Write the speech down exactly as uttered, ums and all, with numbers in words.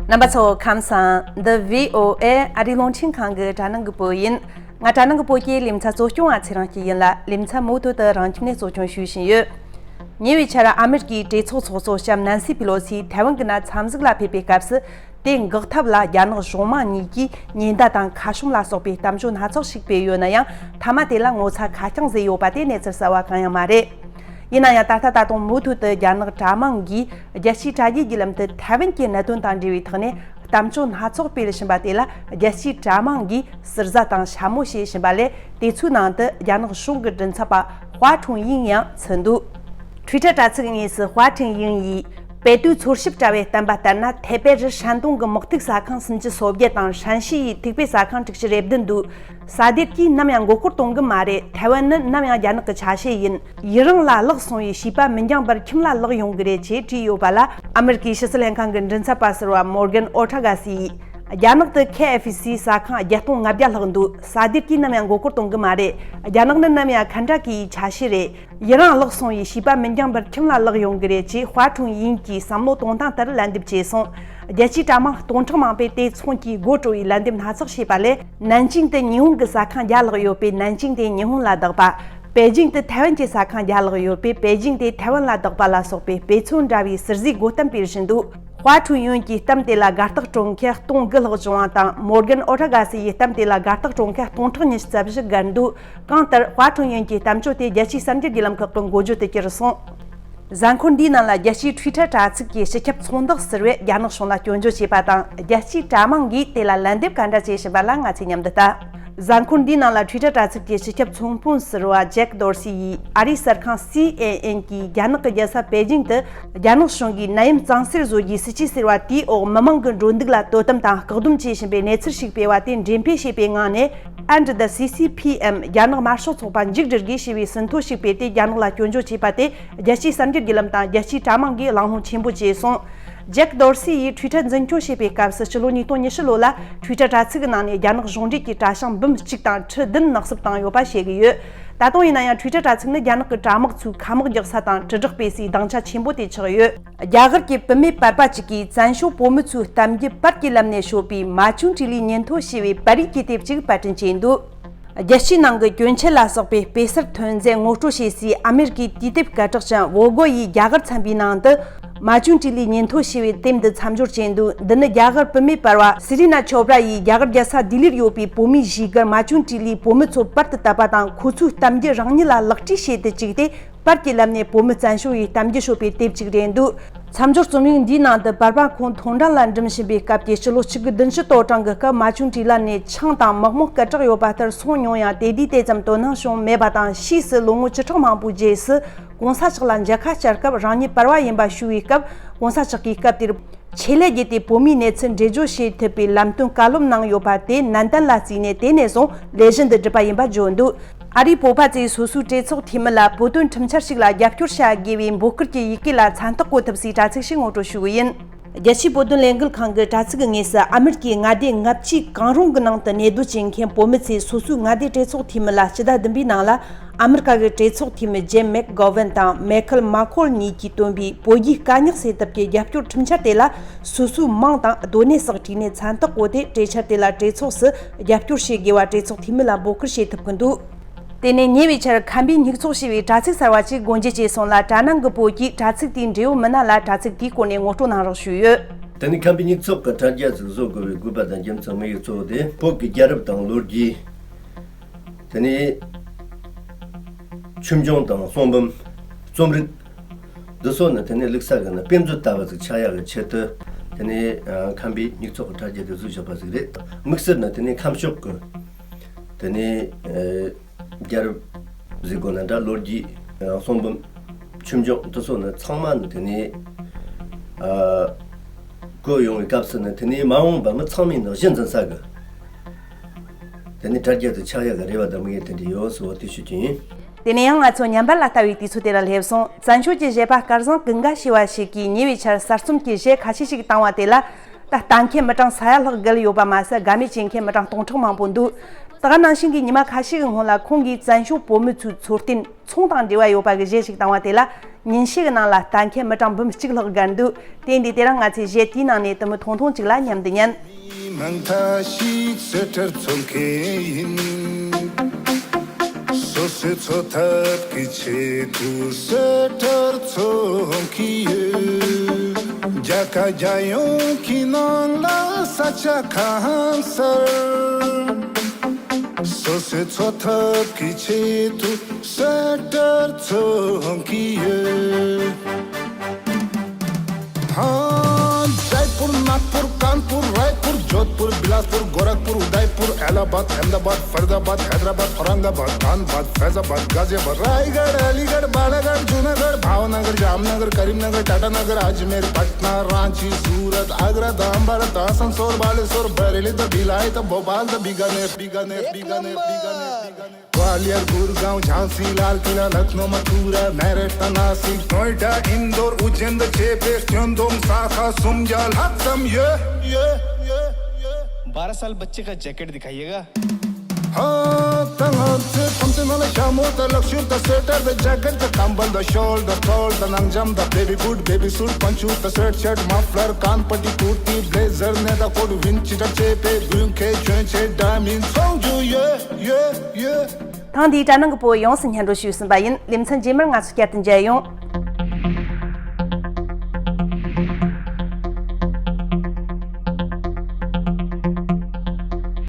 རྣམ་པ་ཚོ་ཁམས་བཟང་། འདི་བྷི་ཨོ་ཨེ་ཨ་རིའི་རླུང་འཕྲིན་ཁང་གི་དྲ་ནང་གི་བོད་ཡིན། ང་དྲ་ནང་གི་བོད་ཀྱི་ལེ་ཚན་གཙོ་སྐྱོང་བ་ཚེ་རིང་སྐྱིད་ཡིན་ལ། ལེ་ཚན་མུ་མཐུད་དུ་རང་ཁྱིམ་ནས་གཙོ་སྐྱོང་ཞུ་བཞིན་ཡོད། ཉེ་བའི་ཆར་ཨ་མེ་རི་ཀའི་གྲོས་ཚོགས་ཚོགས་གཙོ་ལྕམ་ནན་སི་པི་ལོ་སི་ཐའེ་ཝན་གྱི་ནང་འཚམས་གཟིགས་ལ་ཕེབས་པའི་སྐབས་སུ། དེ་འགོག་ཐབས་ལ་རྒྱ་ནག་གཞུང་མང་གཉིས་ཀྱིས་ཉེན་བརྡ་དང་ཁ་བྱང་ལ་སོགས་པའི་གཏམ་བརྗོད་སྣ་ཚོགས་ཤིག་སྤེལ་ཡོད་ན་ཡང་། མཐའ་མ་དེ་ལ་ངོ་ཚ་ཁ་རྐྱང་བཟོས་ཡོད་པ་དེ་གནས་ཚུལ་གསར་བ་གང་ཡང་མ་རེད། ཡིན་ན་ཡང་ད་ལྟ་ད་དུང་མུ་མཐུད་དུ་རྒྱ་ནག་དྲ་དམངས་ཀྱིས་རྒྱལ་སྤྱིའི་དྲ་རྒྱའི་བརྒྱུད་ལམ་དུ་ཐའེ་ཝན་གྱི་གནད་དོན་དང་འབྲེལ་བའི་ཐོག་ནས་གཏམ་བརྗོད་སྣ་ཚོགས་སྤེལ་བཞིན་པ་དེ་ལ་རྒྱལ་སྤྱིའི་དྲ་དམངས་ཀྱིས་ཟུར་ཟ་དང་འཕྱ་སྨོད་བྱེད་བཞིན་པ་ལས། དེ་ཚོའི་ནང་དུ་རྒྱ་ནག་གཞུང་གི་མགྲིན་ཚབ་པ་ཧྭ་ཁྲུང་དབྱིང་ཡང་ཚུད་འདུག Twitter་དྲ་ཚིགས་དངོས་སུ་ཧྭ་ཁྲུང་དབྱིང་ཡིས་སྤེལ་དུས་འཚོལ་ཞིབ་བྱ་བས་བསྟན་པ་ལྟར་ན། ཐའེ་པེ་རུ་ཧྲན་ཏུང་གི་དམག་འཐིག་ཟ་ཁང་སུམ་ཅུ་སོ་བརྒྱད་དང་ཧྲན་ཤི་ཡི་ཐིགས་པའི་ཟ་ཁང་དྲུག་ཅུ་རེ་བདུན་འདུག་ས་དེབ་ཀྱིས་ནམ་ཡང་མགོ་སྐོར་གཏོང་གི་མ་རེད། ཐའེ་ཝན་ནི་ནམ་ཡང་རྒྱ་ནག་གི་ཆ་ཤས་ཡིན། ཡི་རངས་ལ་ལག་སོང་བའི་བྱིས་པ་མི་འགྱངས་པར་ཁྱིམ་ལ་ལོག་ཡོང་གི་རེད་ཅེས་བྲིས་ཡོད་པ་ལ། ཨ་མེ་རི་ཀའི་ཕྱི་སྲིད་ལྷན་ཁང་གི་མགྲིན་ཚབ་པ་ཟུར་བ་མོར་གན་ཨོ་ཁྲ་ག་སི་ཡིས། རྒྱ་ནག་ཏུ་ཁེ་ཨེ་ཧྥི་སི་ཟ་ཁང་བརྒྱད་སྟོང་ལྔ་བརྒྱ་ལྷག་འདུག་ས་དེབ་ཀྱིས་ནམ་ཡང་མགོ་སྐོར་གཏོང་གི་མ་རེད། རྒྱ་ནག་ནི་ནམ་ཡང་ཁ་འདྲ་གི་ཆ་ཤས་རེད། ཡི་རངས་ལག་སོང་བའི་བྱིས་པ་མི་འགྱངས་པར་ཁྱིམ་ལ་ལོག་ཡོང་གི་རེད་ཅེས་ཧྭ་ཁྲུང་དབྱིང་གིས་བསམ་བློ་གཏོང་སྟངས་ལྟར་ལན་འདེབས་བྱས་སོང་། རྒྱལ་སྤྱིའི་དྲ་དམངས་སྟོང་ཕྲག་མང་པོས་དེ་མཚུངས་ཀྱིས་དགོད་བྲོ་བའི་ལན་འདེབས་སྣ་ཚོགས་བྱས་པ་ལས། ནན་ཅིང་དུ་ཉི་ཧོང་གི་ཟ་ཁང་བརྒྱ་ལྷག་ཡོད་པས་ནན་ཅིང་དེ་ཉི་ཧོང་ལ་བདག་པ། པེ་ཅིང་དུ་ཐའེ་ཝན་གྱི་ཟ་ཁང་བརྒྱ་ལྷག་ཡོད་པས་པེ་ཅིང་དེ་ཐའེ་ཝན་ལ་བདག་པ་ལ་སོགས་པའི་དཔེ་མཚོན་འདྲ་བའི་ཟུར་ཟའི་དགོད་གཏམ་སྤེལ་བཞིན་འདུག་ཧྭ་ཁྲུང་དབྱིང་གིས་གཏམ་དེ་ལ་དགའ་རྟགས་སྤྲོད་མཁན་སྟོང་དགུ་ལྷག་བྱུང་བ་དང་། མོར་གན་ཨོ་ཁྲ་ག་སི་ཡིས་གཏམ་དེ་ལ་དགའ་རྟགས་སྤྲོད་མཁན་སྟོང་ཕྲག་ཉི་ཤུ་རྩ་བཞི་བརྒལ་འདུག་གང་ལྟར་ཧྭ་ཁྲུང་དབྱིང་གིས་གཏམ་བརྗོད་དེ་རྒྱལ་སྤྱིའི་གསར་འགྱུར་བརྒྱུད་ལམ་ཁག་གི་འགོ་བརྗོད་དུ་གྱུར་སོང་། གཟའ་འཁོར་འདིའི་ནང་ལ་རྒྱལ་སྤྱིའི་Twitter་དྲ་ཚིགས་ཀྱི་སྤྱི་ཁྱབ་ཚོང་བདག་ཟུར་པས་རྒྱ་ནག་གཞུང་ལ་སྐྱོན་བརྗོད་བྱས་པ་དང་། རྒྱལ་སྤྱིའི་དྲ་དམངས་ཀྱིས་དེ་ལ་ལན་འདེབས་ག་འདྲ་བྱེད་བཞིན་པ་ལ་ང་ཚོས་མཉམ་དུ་ལྟ། གཟའ་འཁོར་འདིའི་ནང་ལ་Twitter་དྲ་ཚིགས་ཀྱི་སྤྱི་ཁྱབ་ཚོང་དཔོན་ཟུར་པ་ཇེག་དོར་སི་ཡིས་ཨ་རིའི་གསར་ཁང་སི་ཨེན་ཨེན་གྱིས་རྒྱ་ནག་གི་རྒྱལ་ས་པེ་ཅིང་དུ་རྒྱ་ནག་གཞུང་གིས་ནད་ཡམས་གཙང་སེལ་བཟོ་རྒྱུའི་སྲིད་ཇུས་ཟེར་བ་དེའི་འོག་མི་མང་གི་འགྲོ་འདུག་ལ་དོ་དམ་དང་བཀག་སྡོམ་བྱེད་བཞིན་པའི་གནས་ཚུལ་ཞིག་སྤེལ་བ་དེ་འགྲེམས་སྤེལ་བྱས་པའི་ངང་ནས། And the C C P M་རྒྱ་ནག་དམར་ཤོག་ཚོགས་པ་མཇུག་སྒྲིལ་དགོས་ཞེས་པའི་ཟིན་ཐོ་ཞིག་སྤེལ་ཏེ་རྒྱ་ནག་ལ་སྐྱོན་བརྗོད་བྱས་པ་དེ་རྒྱལ་སྤྱིའི་གསར་འགྱུར་བརྒྱུད་ལམ་དང་རྒྱལ་སྤྱིའི་དྲ་དམངས་ཀྱིས་གླེང་སློང་ཆེན་པོ་བྱས་སོང་། ཇེག་དོར་སི་ཡིས་Twitter་འཛིན་སྐྱོང་བྱེད་པའི་སྐབས་སུ་ཕྱི་ལོ་ཉིས་སྟོང་ཉི་ཤུ་ལོ་ལ་Twitter་དྲ་ཚིགས་ཀྱི་ནང་ནས་རྒྱ་ནག་གཞུང་འབྲེལ་གྱི་དྲ་བྱང་འབུམ་གཅིག་དང་ཁྲི་བདུན་ནག་སུབ་བཏང་ཡོད་པ་བཤད་ཀྱི་ཡོད། ད་དུང་ཡིན་ན་ཡང་Twitter་དྲ་ཚིགས་ནི་རྒྱ་ནག་གི་དྲ་དམག་ཚོའི་ཁ་དམག་རྒྱག་ས་དང་དྲིལ་བསྒྲགས་སྤེལ་སའི་སྡིངས་ཆ་ཆེན་པོ་དེ་ཆགས་ཡོད། རྒྱ་གར་གྱི་བུད་མེད་པར་པ་གཅིག་གིས་བཙན་བྱོལ་བོད་མི་ཚོའི་གཏམ་རྒྱུད་པར་གྱི་ལམ་ནས་ཤོད་པའི་མ་བྱན་ཀྲི་ལིའི་ཉིན་ཐོ་ཞེས་པའི་པར་རིས་ཀྱི་དེབ་ཅིག་པར་སྐྲུན་བྱས་འདུག་རྒྱལ་སྤྱིའི་ནང་གི་གྱོན་ཆས་ལ་སོགས་པའི་དཔེ་གསར་ཐོན་རྫས་ངོ་སྤྲོད་བྱེད་སའི་ཨ་མེ་རི་ཀའི་དུས་དེབ་སྐད་གྲགས་ཅན་Vogue་ཡིས་རྒྱ་གར་ཚན་པའི་ནང་དུ། མ་བྱན་ཀྲི་ལིའི་ཉིན་ཐོ་ཞེས་པའི་དེབ་འདི་མཚམས་སྦྱོར་བྱས་འདུག་འདི་ནི་རྒྱ་གར་བུད་མེད་པར་པ་སི་རི་ན་ཆོབ་ར་ཡིས་རྒྱ་གར་རྒྱལ་ས་ལྡི་ལིར་ཡོད་པའི་བོད་མིའི་གཞིས་སྒར་མ་བྱན་ཀྲི་ལིའི་བོད་མི་ཚོ་པར་དུ་བཏབ་པ་དང་། ཁོ་ཚོའི་གཏམ་རྒྱུད་རང་ཉིད་ལ་ལག་བྲིས་བྱས་ཏེ་བཅུག་སྟེ། པར་གྱི་ལམ་ནས་བོད་མི་བཙན་བྱོལ་བའི་གཏམ་རྒྱུད་ཤོད་པའི་དེབ་ཅིག་རེད་འདུག་མཚམས་སྦྱོར་རྩོམ་ཡིག་འདིའི་ནང་དུ་པར་པ་ཁོང་མཐོང་གྲོལ་ལ་འགྲིམ་བཞིན་པའི་སྐབས་ཀྱི་ཕྱི་ལོ་ཆིག་སྟོང་དགུ་བརྒྱ་དོན་གཅིག་དོ་གྲངས་ཀྱི་སྐབས་མ་བྱན་ཀྲི་ལ་ནས་ཆང་དང་མག་མོག་སྐད་གྲགས་ཡོད་པ་ལྟར་སོང་མྱོང་ཡང་། དེ་དུས་དེ་ཙམ་དོ་སྣང་བྱུང་མེད་པ་དང་། ཕྱིས་སུ་ལོ་ངོ་བཅུ་ཕྲག་མང་པོའི་རྗེས་སུ་གོང་ས་མཆོག་ལ་མཇལ་ཁ་བཅར་སྐབས་རང་ཉིད་པར་པ་ཡིན་པ་ཞུ་བའི་སྐབས། གོང་ས་མཆོག་གིས་སྐབས་དེར་ཆེད་ལས་བརྒྱུད་དེ་བོད་མིའི་གནས་ཚུལ་འགྲེལ་བརྗོད་བྱེད་ཐུབ་པའི་ལམ་སྟོན་བཀའ་སློབ་གནང་ཡོད་པ་དེ་ནན་ཏན་ལ་བརྩིས་ནས། དེ་ནས་བཟུང་ལས་གཞི་འདི་བསྒྲུབས་པ་ཡིན་པ་བརྗོད་འདུག་ཨ་རིའི་བོད་པ་ཚོས་སོ་སོའི་གྲོས་ཚོགས་འཐུས་མི་ལ་བོད་དོན་ཁྲིམས་འཆར་ཞིག་ལ་རྒྱབ་སྐྱོར་བྱ་དགོས་པའི་འབོད་སྐུལ་གྱི་ཡི་གེ་ལ་མཚན་རྟགས་བཀོད་ཐུབ་སའི་དྲ་ཚིགས་ཤིག་ངོ་སྤྲོད་ཞུ་གི་ཡིན། རྒྱལ་སྤྱིའི་བོད་དོན་ལས་འགུལ་ཁང་གི་དྲ་ཚིགས་ཀྱི་དངོས་སུ་ཨ་མེ་རི་ཀའི་མངའ་སྡེ་ལྔ་བཅུའི་གང་རུང་གི་ནང་དུ་གནས་སྡོད་བྱེད་མཁན་བོད་མི་ཚོས་སོ་སོའི་མངའ་སྡེའི་གྲོས་ཚོགས་འཐུས་མི་ལ་སྤྱི་ཟླ་བདུན་པའི་ནང་ལ་ཨ་མེ་རི་ཀ་གི་གྲོས་ཚོགས་འཐུས་མི་ཇིམ་མེག་གྷོ་ཝན་དང་མེ་ཁལ་མ་ཁོལ་གཉིས་ཀྱིས་བཏོན་པའི་བོད་རྒྱའི་དཀའ་རྙོག་སེལ་ཐབས་ཀྱི་རྒྱབ་སྐྱོར་ཁྲིམས་འཆར་དེ་ལ་སོ་སོའི་མིང་དང་སྡོད་གནས་སོགས་བྲིས་ནས་མཚན་རྟགས་བཀོད་དེ། གྲོས་འཆར་དེ་ལ་གྲོས་ཚོགས་སུ་རྒྱབ་སྐྱོར་བྱེད་དགོས་པ་གྲོས་ཚོགས་འཐུས་མི་ལ་འབོད་སྐུལ་བྱེད་ཐུབ་ཀྱི་འདུག་དེ་ནས་ཉེ་བའི་ཆར་ཁམས་པའི་སྨྱུག་ཚོགས་ཞེས་པའི་དྲ་ཚིགས་གསར་བ་ཅིག་སྒོ་འབྱེད་བྱས་སོང་ལ། དྲ་ནང་གི་བོད་ཀྱིས་དྲ་ཚིགས་དེའི་འབྲེལ་ཡོད་མི་སྣ་ལ་དྲ་ཚིགས་དེའི་སྐོར་ནས་ངོ་སྤྲོད་གནང་རོགས་ཞུས་ཡོད། དེ་ནི་ཁམས་པའི་སྨྱུག་ཚོགས་ཀྱི་དྲ་རྒྱ་ཚིག་བཟོ་དགོས་པའི་དགོས་པ་དང་རྒྱུ་མཚན་དམིགས་ཡུལ་གཙོ་བོ་དེ། བོད་ཀྱི་རྒྱལ་རབས་དང་ལོ་རྒྱུས། དེ་ནས་ཆོས་འབྱུང་དང་གསུང་འབུམ། རྩོམ་རིག། འདི་ཚོ་ནི་དེ་ནས་བླུགས་ས་གི་ནི་དཔེ་མཛོད་ལྟ་བུ་ཟིག་ཆགས་ཡག་གི་ཆེད་དུ། དེ་ནས་ཨ་ཁམས་པའི་སྨྱུག་ཚོགས་ཀྱི་དྲ་རྒྱ་དེ་བཟོས་བཞག་པ་ཟིག་རེད། དམིགས་བསལ་ནི་དེ་ནས་ཁམས་ཕྱོགས་ཀྱི་དེ་ནས་ཨ་རྒྱལ་རབས་ཟེར་དགོས་ན་འདྲ། ལོ་རྒྱུས། ཨ་གསུང་འབུམ། ཆོས་འབྱུང་དེ་ཚོ་ནི་ཚང་མ་ནི་དེ་ནས་ཨ་བཀོད་ཡོང་བའི་སྐབས་སུ་ནི་དེ་ནས་མ་འོངས་པ་མི་ཚང་མས་ནི་གཞི་འཛིན་ས་གི་དེ་ནས་དྲ་རྒྱ་དེ་ཆགས་ཡག་གི་རེ་བ་དང་དམིགས་ཡུལ་དེ་འདྲ་ཡོད་ཟེར་བ་དེ་ཞུ་རྒྱུ་ཡིན། དེ་ནས་ཡང་ང་ཚོ་ཉམས་པ་ལ་ལྟ་བའི་དུས་ཚོད་དེ་ལ་སླེབས་སོང་། བཙན་བྱོལ་གྱི་གཞས་པ་སྐལ་བཟང་ཀུན་དགའ་ཞེས་པ་ཞིག་གིས་ཉེ་བའི་ཆར་གསར་རྩོམ་གྱི་གཞས་ཁ་ཤས་ཤིག་བཏང་བ་དེ་ལ། ད་ལྟ་མཁན་མི་གྲངས་ས་ཡ་ལྷག་བརྒལ་ཡོད་པ་མ་ཟད། དགའ་མོས་བྱེད་མཁན་མི་གྲངས་སྟོང་ཕྲག་མང་པོ་འདུག་ད་ག་ནང་བཞིན་གྱི་ཉི་མ་ཁ་ཤས་ཀྱི་སྔོན་ལ་ཁོང་གིས་བཙན་བྱོལ་བོད་མི་ཚོའི་འཚོ་རྟེན་ཚོང་དང་འབྲེལ་བ་ཡོད་པ་གི་གཞས་ཤིག་བཏང་བ་དེ་ལ། ཉིན་ཤས་ཀྱི་ནང་ལ་ལྟ་མཁན་མི་གྲངས་འབུམ་གཅིག་ལྷག་བརྒལ་འདུག་དེ་འདི་དེ་རིང་ང་ཚོས་གཞས་དེའི་ནང་ནས་དུ་མི་ཐུང་ཐུང་གཅིག་ལ་མཉམ་དུ་ཉན། མིག་མཐའ་ཞིག་སུ་ཊར་འཚོལ་མཁན་ཡིན། སོ་སོའི་འཚོ་ཐབས་ཀྱི་ཆེད་དུ་སུ་ཊར་འཚོལ་གྱི་ཡོད། རྒྱལ་ཁབ་རྒྱལ་ཡོངས་ཀྱི་ནང་ལ་ས་ཆ་གང་སར། སོ་སོའི་འཚོ་ཐབས་ཀྱི་ཆེད་དུ་སུ་ཊར་འཚོལ་གྱི་ཡོད། ཧ། ཇའི་པུར། ནག་པུར། ཀན་པུར། རའི་པུར། ཇོད་པུར། བི་ལཱས་པུར། གོ་རག་པུར། ཨུ་དའི་པུར། ཨེ་ལ་བཱད། ཨེམ་དཱ་བཱད། ཧྥར་དཱ་བཱད། ཧའི་དར་ཨ་བཱད། ཨོ་རང་ག་བཱད། དྷན་བཱད། ཕེཟ་ཨ་བཱད། གྷ་ཛི་ཨ་བཱད། རའི་གཌ། ཨ་ལི་གཌ། བཱ་ལ་གཌ། ཇུ་ན་གཌ། བྷ་བ་ན་གར། ཇམ་ན་གར། ཀ་རིམ་ན་གར། ཊ་ཊ་ན་གར། ཨ་ཇི་མེར། པ་ཊ་ན། རཱ་ཅི། སུ་རཏ། ཨག་ར། དྷ་རམ་ས་ལ། ད་ཨ་སན་སོལ། བ་ལེ་སོར། བེ་རེ་ལི། ད་བི་ལའི། ད་བོ་པཱལ། ད་བི་ཀ་ནེར། བི་ཀ་ནེར། བི་ཀ་ནེར། བི་ཀ་ནེར། ག་ལི་ཡར། གུར་གའོན། ཇྷང་སི། ལཱལ་ཀི་ལ། ལྷ་ནོ། མ་ཐུ་ར། མེ་ར་ཊ། ནཱ་སིག། ནོ་ཡེ་ཌ། ཨིན་དོར། ཨུ་ཇེན། དང་བཅས་པའི་སྐྱོན་འདོམས་ས་ཁག་སུམ་བརྒྱ་ལྷག་ཙམ་ཡོད། ཡོད། ཡོད། ཡོད། ཡོད། बारह साल बच्चे का जैकेट दिखाइएगा। ཧ། ད་ང་ཚོའི་ཁང་ཚན་ནང་ལ་ཞྭ་མོ་དང་ལག་ཤུབས་དང་སུ་ཝེ་ཊར་དང་ཇེ་ཀེཊ་དང་ཀམ་བལ་དང་ཤོལ་དང་ཊོལ་དང་ནང་འཇམ་དང་བེ་བི་བུཊ། བེ་བི་སུཊ། པོན་ཆུ་དང་སུ་ཝེཊ་ཤརཊ། མ་ཕ་ལར། གན་པ་ཊི། ཀུར་ཏི། བྷི་ལེ་ཟར། ནེ་ཏ་ཀོཊ། ཝིན་ཆི་དང་བཅས་པའི་དགུན་ཁའི་གྱོན་ཆས་འདྲ་མིན་ཚང་རྒྱུ་ཡོད། ཡོད། ཡོད། ཐེངས་འདིའི་དྲ་སྣང་གི་པོ་ཡོངས་སུ་སྙན་སྒྲོན་ཞུས་ཟིན་པ་ཡིན། ལེ་ཚན་རྗེས་མར་ང་ཚོ་བསྐྱར་དུ་མཇལ་ཡོང་།